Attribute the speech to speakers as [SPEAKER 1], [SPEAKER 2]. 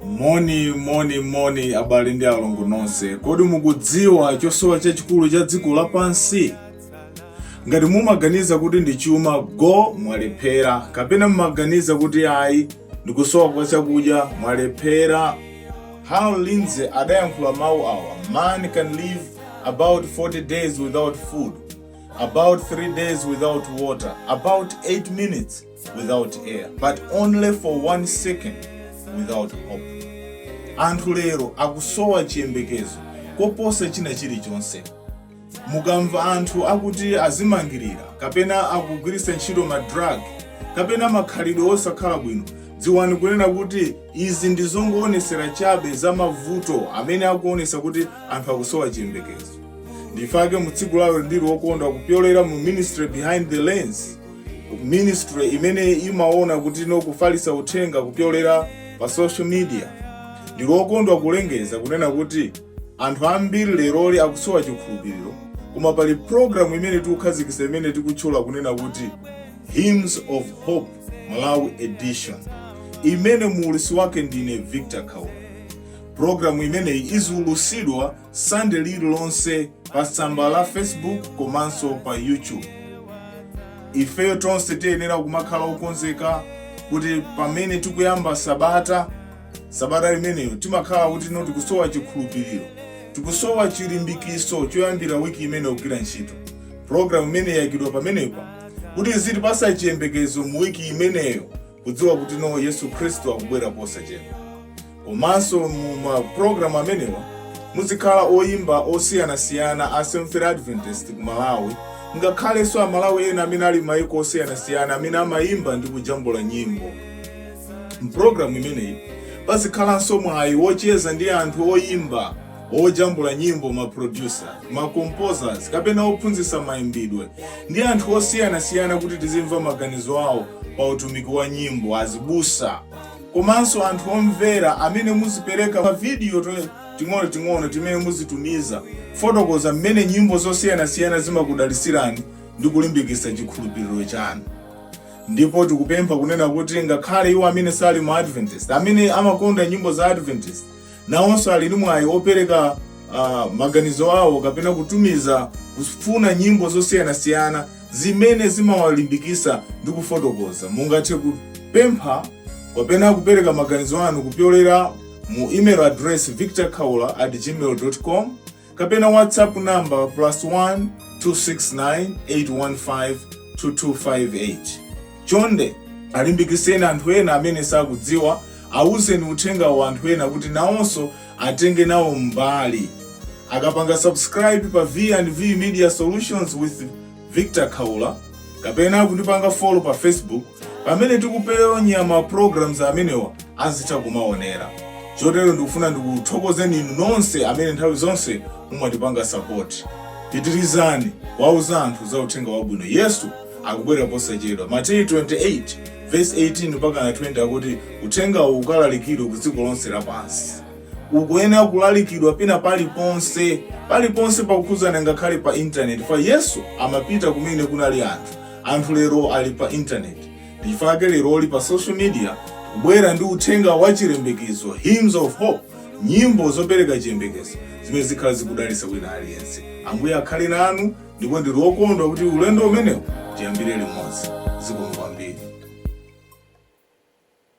[SPEAKER 1] Moni, moni, moni, abale ndi alongo nonse. Kodi mukudziwa chosowa chachikulu cha dziko lapansi? Ngati mumaganiza kuti ndi chuma, go mwalephera, kapena mumaganiza kuti ayi, ndikusowa kwa chakudya, mwalephera. Hal Lindsey adayankhula mawu awa: "Man can live about 40 days without food, about 3 days without water, about 8 minutes without air, but only for 1 second without hope." Anthu lero akusowa chiyembekezo koposa china chilichonse. Mukamva anthu akuti azimangirira kapena akugwiritsa ntchito ma drug kapena makhalidwe osakhala bwino, dziwani kunena kuti izi ndi zongoonetsera chabe za mavuto amene akuonetsa kuti anthu akusowa chiyembekezo. Ndifake mu tsiku lawo ndili wokondwa kupyolera mu ministry Behind the Lens Ministry, imene imaona kuti no kufalitsa uthenga kupyolera pa social media. Ndili wokondwa kulengeza kunena kuti anthu ambiri leroli akusowa chikhulupiriro, koma pali program imene tikukhazikitsa imene tikutchula kunena kuti Hymns of Hope Malawi Edition, imene muulutsi wake ndine Victor Khaula. Programu imeneyi iziulutsidwa Sunday lililonse pa tsamba la Facebook komanso pa YouTube. Ifeyo tonse tiyenera kumakhala okonzeka kuti pamene tikuyamba sabata, sabata imeneyo timakhala kuti no tikusowa chikhulupiriro, tikusowa chilimbikiso choyambira wiki imene kugwira ntchito. Programu imene yayikidwa pamenepa kuti izitipasa chiyembekezo mu wiki imeneyo, kudziwa kuti no Yesu Khristu akubwera posachedwa. Komanso mu mapulogalamu amenewa muzikhala oyimba osiyanasiyana a Seventh Adventist ku Malawi, ngakhalenso Amalawi ena amene ali m'mayiko osiyanasiyana amene amayimba ndi kujambula nyimbo. Mpulogalamu imeneyi pazikhalanso mwayi wocheza ndi anthu oyimba, ojambula nyimbo, ma producer, ma composers kapena ophunzitsa mayimbidwe ndi anthu osiyanasiyana, kuti tizimva maganizo awo pa utumiki wa nyimbo, azibusa komanso anthu omvera amene muzipereka ma video ting'onoting'ono timene muzitumiza fotokoza mmene nyimbo zosiyanasiyana zimakudalisirani ndi kulimbikitsa chikhulupiriro chanu. Ndipo tikupempha kunena kuti ngakhale iwo amene sali mu Adventist, amene amakonda nyimbo za Adventist, nawonso ali ndi mwayi opereka maganizo awo kapena kutumiza kufuna nyimbo zosiyanasiyana zimene zimawalimbikitsa ndi kufotokoza. Mungathe kupempha kapena kupereka maganizo anu kupyolera mu email address victorkhaula@gmail.com kapena WhatsApp number +1 269 815 2258. Chonde alimbikitseni anthu ena amene sakudziwa, awuzeni uthenga wa anthu ena kuti nawonso atenge nawo mbali akapanga subscribe pa V&V Media Solutions with Victor Khaula kapena kundipanga follow pa Facebook. Pamene tikuponya ma programs amenewa azitha kumaonera. Chotero ndikufuna ndikuthokozeni inu nonse amene nthawi zonse mumatipanga support. Pitirizani kuwauza anthu za uthenga wabwino. Yesu akubwera posachedwa. Mateyu 28 verse 18 mpaka na 20 akuti uthengawu ukalalikidwe ku dziko lonse lapansi. Ukuyenera kulalikidwa pina paliponse, paliponse pakukhuzana, ngakhale pa intaneti, fa Yesu amapita kumene kunali anthu. Anthu lero ali pa intaneti. Ndifake lero ali pa social media kubwera ndi uthenga wa chiyembekezo, Hymns of Hope, nyimbo zopereka chiyembekezo zimene zikhala zikudalitsa wina aliyense. Ambuye akhale nanu, ndipo ndili wokondwa kuti ulendo umenewu tiyambire limodzi. Zikomo kwambiri.